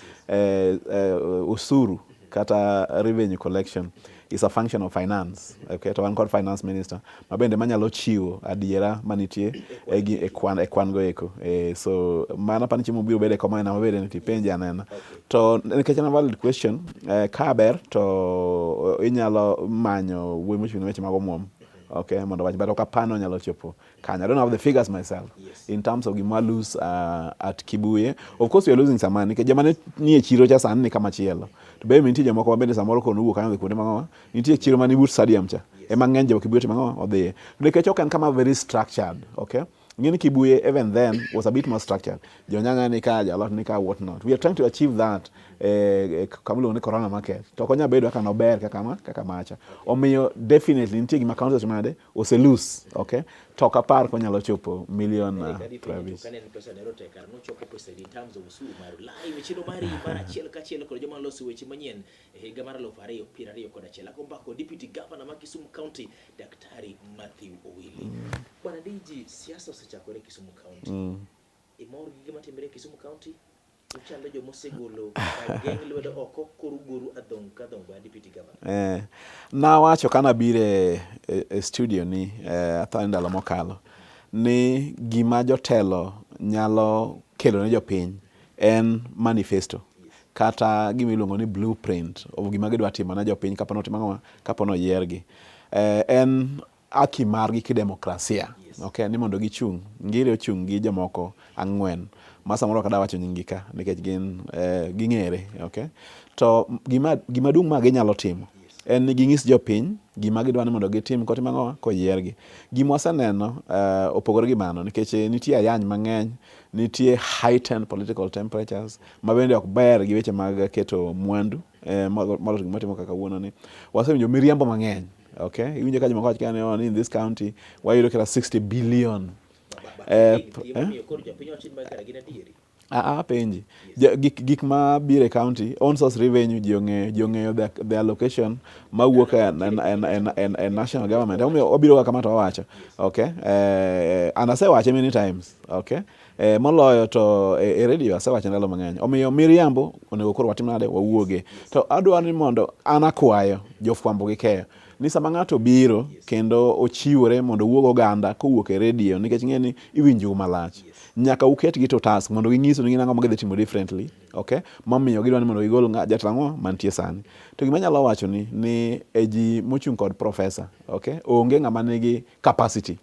osuru kata revenue collection is a function of finance. Okay, to wan kod finance minister ma bende manyalo chiwo adiera manitie e kwan go eko. So mano apani chiemo biro bedo e koma en mabede ni tipenje anena. To nikech en a valid question, ka ber to inyalo manyo wuoyi mochung' ne weche mag omuom. Okay, mondo wach, but ok apani onyalo chopo kanyo. I don't have the figures myself in terms of gima lose at Kibuye. Of course we are losing some money nikech joma ne nie chiro cha sani ni kama chielo. To be nitie jomoko ma bende samoro kono wuok kanyo dhi kuonde mang'o. Nitie chiro mani but stadium cha. Ema ng'eny jo Kibuye timo ang'o? Odhiye. To nikech ok en kama very structured, okay? Ng'eni Kibuye even then was a bit more structured. Jonyanya ni ka, jalot ni ka, what not. We are trying to achieve that. e kama iluongo ni Corona Market to ok onyal bedo kaka nober kaka ma kaka macha. Omiyo definitely nitie gima county osetimo nade ose lose, okay? To ok apar konyalo chopo milion 50. Kane pesa ne rote kar nochopo pesa in terms of osuru maru live chino mari mar achiel kachiel kod joma loso weche manyien e higa mar 2021. Ago mbaka Deputy Governor ma Kisumu County Daktari Matthew Owili. Bwana DG, siasa osechakore Kisumu County. Imor gi gima timore Kisumu County? Uchando joma osegolo rageng' lwedo oko koro ugoru adhong' ka adhong' bwana Deputy Governor. Nawacho ka nabiro e studio ni athani ndalo mokalo ni gima jotelo nyalo kelo ne jopiny en manifesto kata gima iluongo ni blueprint of gima gidwa timo ne jopiny kapo ni otimo ang'o kapo ni oyiergi. En haki margi kidemokrasia. Okay, ni mondo gichung'. Ngire ochung' gi jomoko ang'wen ma samoro ok adwa wacho nying gi ka nikech gin ging'ere. Okay? To gima duong' ma ginyalo timo en ni ging'is jopiny gima gidwa ni mondo gitim kotim ang'o koyiergi. Gima waseneno opogore gi mano nikech nitie ayany mang'eny, nitie heightened political temperatures ma bende ok ber gi weche mag keto mwandu moloyo gima watimo kaka kawuono ni. Wasewinjo miriambo mang'eny. Okay, iwinjo ka jomoko wacho ni in this county wayudo kata 60 billion. Apenji. Gik ma biro e county, own source revenue ji ong'eyo, ji ong'eyo the allocation mawuok e national government. Emomiyo wabiro ga kama to wawacho. Okay, and asewache many times. Okay, moloyo to e radio asewache ndalo mang'eny. Omiyo miriambo onego koro watim nade, wawuoge. To adwa ni mondo an akwayo jofwambo gi keyo ni sama ng'ato biro kendo ochiwore mondo owuog oganda kowuok e radio nikech ing'e ni iwinjou malach. Nyaka uketgi to task mondo ging'isu ni gin ang'o ma gidhi timo differently, okay? Momiyo gidwa ni mondo gigol jatelo ang'o mantie sani. To gima anyalo wacho ni e ji mochung' kod professor, okay? Onge ng'ama nigi capacity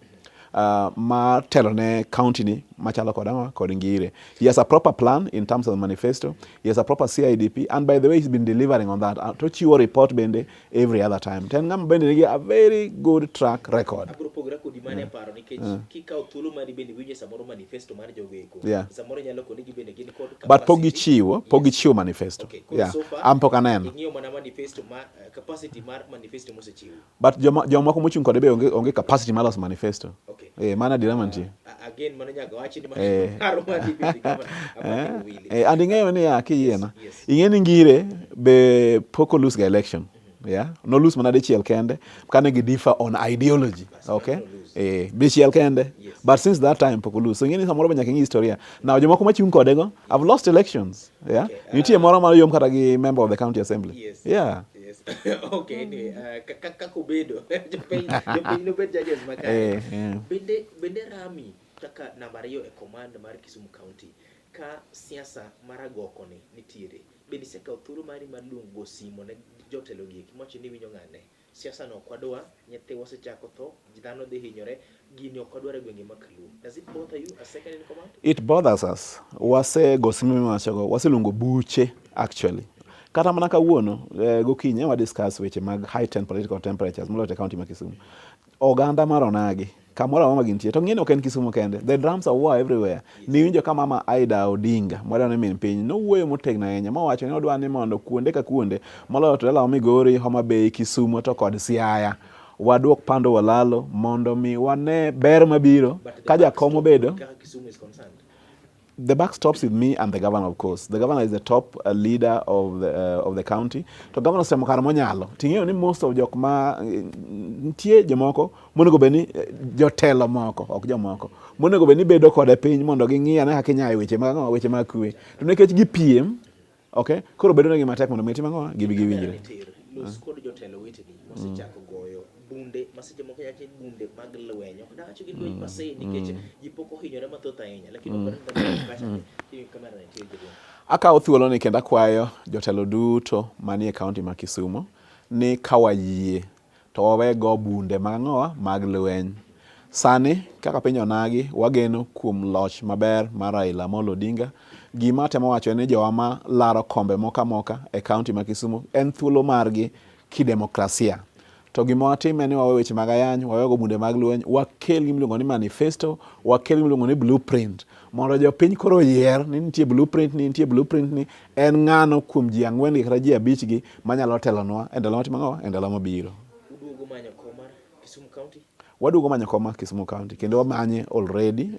ma telo ne county ni machalo kod ang'o kod Ngire. He has a proper plan in terms of the manifesto. He has a proper CIDP and by the way he's been delivering on that. To chiwo report bende every other time. To en ng'ama bende nigi a very good track record. Abiro pogora kodi mane paro nikech kikawo thuolo mari bende iwinjo samoro manifesto mar jogo eko. Samoro inyalo koni gi bende gin kod But pok gichiwo, pok gichiwo manifesto. Okay, koro so far, An pok aneno. Ing'iyo mana manifesto ma capacity mar manifesto mosechiwo. But jomoko mochung' kode be onge capacity mar loso manifesto. Okay. Mano adiera mantie. Again mano nyaka wachi ni paro mar Deputy Governor Matthew Owili. And ing'eyo niya kiyiena. Ing'e ni Ngire be pok o lose ga election. Yeah? No lose mana dichiel kende kane gi differ on ideology. Okay? Dichiel kende. But since that time pok o lose. So ing'e ni samoro be nyaka ing'i historia. Now jomoko machung' kode go have lost elections. Yeah? Nitie moro ma yom kata gi member of the county assembly. Yeah. Yes. Okay, anyway, kaka obedo jopiny nobed judges makare. Bende rami kaka namba 2 e command mar Kisumu County ka siasa mar agoko ni nitiere, bende isekawo thuolo mari mar luongo simo ne jotelo gi eki miwacho ni iwinjo ng'ane, siasa no ok wadwa, nyithiwa osechako tho, dhano dhi hinyore, gini ok wadwar e gwenge mag Kaluo. Does it bother you as second in command? It bothers us. Wasego simu miwachogo, waseluongo buche actually. Kata mana kawuono gokinyi wa discuss weche mag heightened political temperatures moloyo e county ma Kisumu. Oganda mar onagi kamoro amora ma gintie to ng'eni ok en Kisumu kende, the drums are war everywhere. Niwinjo ka mama Aida Odinga mwadwa ni min piny nowuoyo motegno ahinya mowacho ni odwa ni mondo kuonde ka kuonde moloyo to dalawa Migori, Homa Bay, Kisumu to kod Siaya waduok pando walalo mondo mi wane ber mabiro ka jakom obedo. The buck stops with me and the governor, of course. The governor is the top leader of the county. To governor osetemo kar monyalo. Ting'eyo ni most of jok ma nitie jomoko monego bed ni jotelo moko, ok jomoko, monego bed ni bedo kode piny mondo ging'i ane kaka inyayo weche mag ang'o, weche mag kwe. To nikech gipiem, okay, koro bedo negi matek mondo mi tim ang'o, gibi giwinjre. Los kod jotelo weteni mosechako goyo bunde ma seche moko nyache bunde mag lweny. Ok dawacho gi lweny pase nikech ji pok ohinyore mathoth ahinya, lakini ok aneno kacha ni kamera nitie jaduong'. Akawo thuolo ni kendo akwayo jotelo duto manie county ma Kisumu ni ka wayie to wawe go bunde mag ang'owa mag lweny. Sani kaka piny onagi wageno kuom loch maber mar Raila Amolo Odinga. Gima atemo wacho en ni jowa ma laro kombe moka moka e county ma Kisumu en thuolo margi kidemokrasia. To gima watimo en ni wawe weche mag ayany, wawe go bunde mag lweny, wakel gima iluongo ni manifesto, wakel gima iluongo ni blueprint mondo jopiny koro oyier ni nitie blueprint ni nitie blueprint ni en ng'ano kuom ji ang'wen gi kata ji abich gi manyalo telonwa e ndalo matimo ang'o e ndalo mabiro. Uduogo manyo kom mar Kisumu County? Waduogo manyo kom mar Kisumu County kendo wamanye already.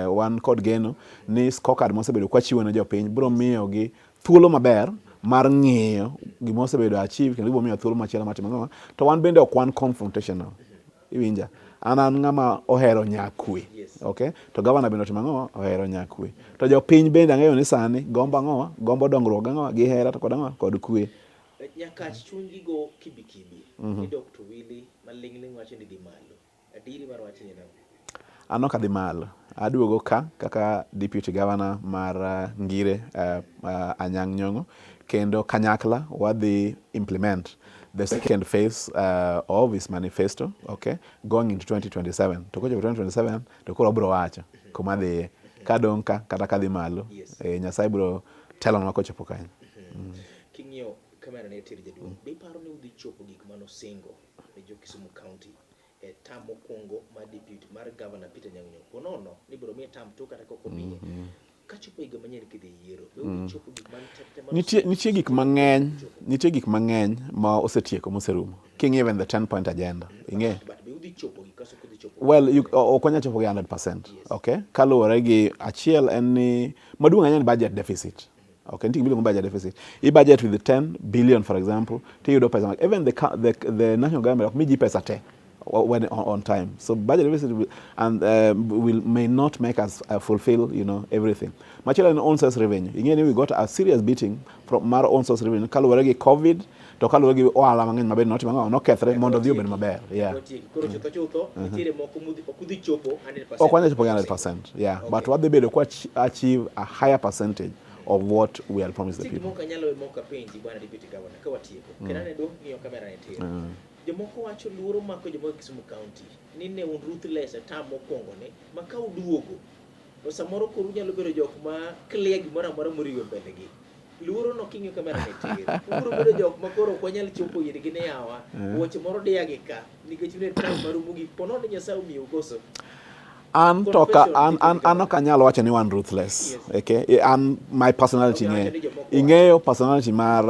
Wan kod geno ni scorecard mosebedo kwachiwo ne jopiny biro miyogi thuolo maber mar ng'iyo gima osebedo achieve kendo gibiro miyo thuolo machielo mar timo ang'o. To wan bende ok wan confrontational. Iwinja? An an ng'ama ohero nyakwe. Yes. Okay? To gavana bende otimo ang'o? Ohero nyakwe. To jopiny bende ang'eyo ni sani gombo ang'o? Gombo dongruok gang'o? Gi hera to kod ang'o? Kod kwe. Nyakach chunygi go kibikibi ni Dr. Willy maling'ling' wacho ni dhi malo. Adieri mar wachni en ang'o? An ok adhi malo. Aduogo ka kaka deputy governor mar Ngire Anyang' Nyong'o kendo kanyakla wadhi implement the second phase of his manifesto, okay, going into 2027. To kochopo 2027 to koro wabiro wacho kuma adhiye. Kadong' ka kata kadhi malo. Yes. Nyasaye biro telonwa kochopo kanyo. King'iyo kamera ne tir jaduong', be iparo ni udhi chopo gik manosingo ne jo Kisumu County e term mokwongo mar deputy mar governor Peter Anyang' Nyong'o? Ponono ni ibiro miye term two kata kok omiye. Kachopo higa manyien kidhi yiero, be udhi chopo gik man te te Nitie, nitie gik mang'eny, nitie gik mang'eny ma osetieko moserumo. King'iyo even the 10 point agenda, ing'e? But be udhi chopo gi kaso kudhi chopo? Well, you, ok wanyal chopo gi 100%. Okay? Kaluwore gi achiel en ni maduong' ahinya en budget deficit. Okay, nitie gima iluongo ni budget deficit. I budget with 10 billion for example, tiyudo pesa ma even the national government ok mi ji pesa te when on time. So budget deficit will, and will may not make us fulfill, you know, everything. Machielo en own source revenue. Ing'e ni we got a serious beating from mar own source revenue kaluwore gi COVID to kaluwore gi ohala mang'eny maber notimo ang'o nokethre mondo odhi obed maber. Yeah. Koro chutho chutho nitiere moko mudhi ok udhi chopo 100%. Ok wanyal chopo gi 100%. Yeah, Okay. but wadhi bedo kwa achieve a higher percentage of what we had promised the Nitie people. gimoko anyalo we mok apenji bwana deputy governor ka watieko. Kendo ane duok ng'iyo kamera ne tir. Jomoko wacho luoro mako jomoko e Kisumu County ni ne un ruthless e term mokwongo ni ma ka uduogo to samoro koro unyalo bedo jok ma clear gimoro amora moriwo e mbele gi. Luoro no king'iyo kamera ne tir. Ubiro bedo jok ma koro ok wanyal chopo irgi ni yawa. Wuoche moro diya gi ka nikech un e term maru mogik. Po nono ni Nyasaye omiyou koso. An to ka an an an ok anyal wacho ni wan ruthless. Yes. Okay? An my personality Ok, ng'eyo. awacho ni jomoko Ing'eyo personality mar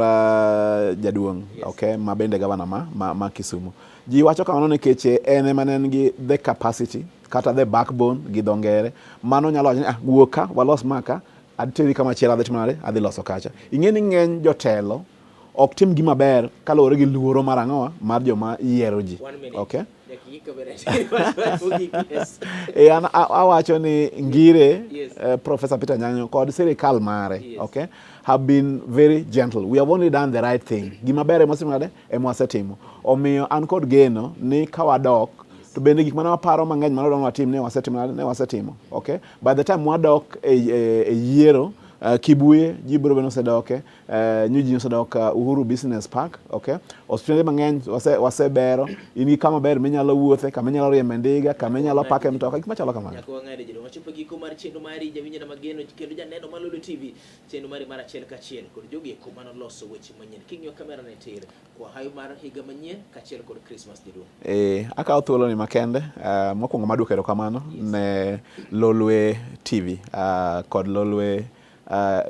jaduong', Yes. okay, ma bende gavana ma Kisumu. Ji wacho kamano nikech en ema ne en gi the capacity kata the backbone gi dho ngere. Mano nyalo wacho ni ah, wuog ka walos ma ka, ateri kama chielo adhi timo nade, adhi loso kacha. Ing'e ni ng'eny jotelo ok tim gima ber kaluwore gi luoro mar ang'owa mar joma yiero ji. One minute. Okay? Nyaka ing'i kamera tir. Yes. E, an awacho ni Ngire, Yes. Professor Peter Anyang' Nyong'o kod sirikal mare, Yes. okay, have been very gentle. We have only done the right thing. Gima ber ema wasetimo nade? Ema wasetimo. Omiyo an kod geno ni ka wadok to bende gik mane waparo mang'eny mane wadwa ni watim ne wasetimo nade? Ne wasetimo. Okay? By the time wadok e yiero, Kibuye ji biro bedo osedoke, New ji osedok Uhuru Business Park, okay? Osiptende mang'eny wasebero, in gi kama ber minyalo wuothe, kama inyalo riembe ndiga, kama inyalo pake mtoka, gik machalo kamano. Nyaka wang'ade jodong. Wachopo e giko mar chenro mari jawinjona mageno kendo janeno mar Lolwe TV, chenro mari mar achiel kachiel kod jogi eko manoloso weche manyien. King'iyo kamera ne tir, kwa hayo mar higa manyien kaachiel kod Christmas jaduong'. Akawo thuolo ni makende, mokwongo maduoko erokamano ne Lolwe TV kod Lolwe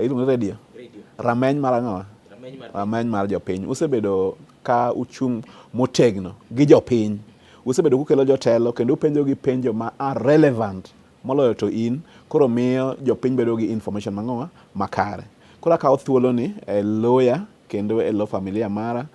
iluongo ni radio? Radio. Rameny mar ang'owa? Rameny mar Rameny mar jopiny. Usebedo ka uchung' motegno gi jopiny. Usebedo kukelo jotelo kendo upenjo gi penjo ma are relevant moloyo to in koro miyo jopiny bedo gi information mang'owa makare. Koro akawo thuolo ni e loya kendo e lo familia mara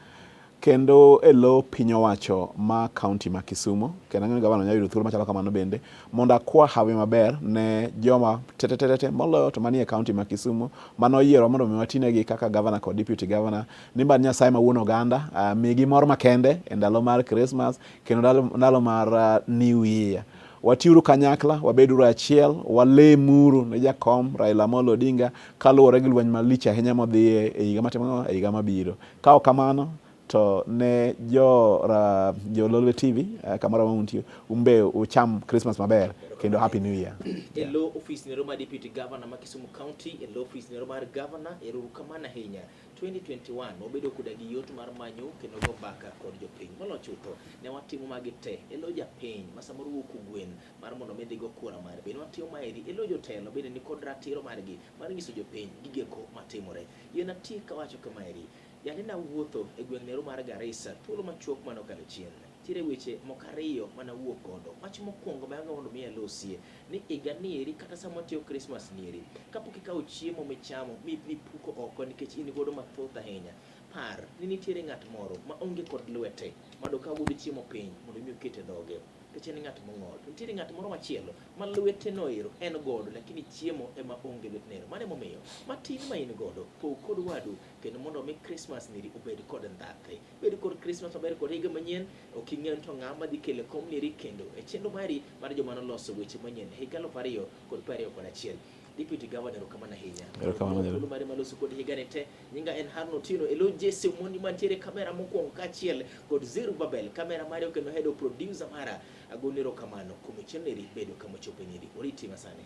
kendo e lo piny owacho ma county ma Kisumu, kendo ang'eyo ni gavana nyalo yudo thuolo machalo kamano bende mondo akwa hawi maber ne joma tetetetete moloyo to manie county ma Kisumu mane oyiero mondo mi watinegi kaka gavana kod deputy governor ni mad Nyasaye ma wuon oganda migi mor makende e ndalo mar Christmas kendo ndalo mar New Year. Watiuru kanyakla, wabeduru achiel, walemuru ne jakom Raila Amolo Odinga kaluwore gi lweny malich ahinya modhiye e higa matimo e higa mabiro. Ka ok kamano to ne jo Lolwe TV kamoro amora muntie, un be ucham Christmas maber kendo Happy New Year. E lo ofis nero mar Deputy Governor ma Kisumu County, e lo ofis nero mar Governor, ero uru kamano ahinya. 2021 wabedo koda gi yot mar manyo kendo go mbaka kod jopiny. Moloyo chutho ne watimo magi te e lo japiny ma samoro wuok kogwen mar mondo mi dhigo kura mare. Bende watimo maeri e lo jotelo bende ni kod ratiro margi mar nyiso jopiny gigeko matimore. Yiena atiek kawacho kamaeri, yande nawuotho e gweng' nero mar Garissa thuolo machuok mane okalo chien. Nitiere weche moko ariyo mane awuok godo. Wach mokwongo ma mondo mi alosie ni higa nieri kata sama watiyo Christmas nieri, kapok ikawo chiemo michamo mipuko oko nikech in godo mathoth ahinya, par ni nitiere ng'at moro ma onge kod lwete ma dokaw godo chiemo piny mondo mi oket e dhoge nikech en ng'at mong'ol. To nitiere ng'at moro machielo ma lwete no ero en godo lakini chiemo ema onge lwetne ero. Mano emomiyo matin ma in godo pog kod wadu kendo mondo mi Christmas niri obed kod ndhathe. Bed kod Christmas maber kod higa manyien, ok ing'eyo ni to ng'a madhi kelo kom niri kendo e chenro mari mar joma noloso weche manyien higa 2021. Deputy Governor, erokamano ahinya. Erokamano. Thuolo mari maloso kod higa ni te. Nyinga en Harun Otieno, elo Jesse Omondi mantiere kamera mokwongo kaachiel kod Zerubbabel, kamera mari kendo head of producer mara. Agoni erokamano kuom chenro neri bedo kama ochopo neri. Oriti masani.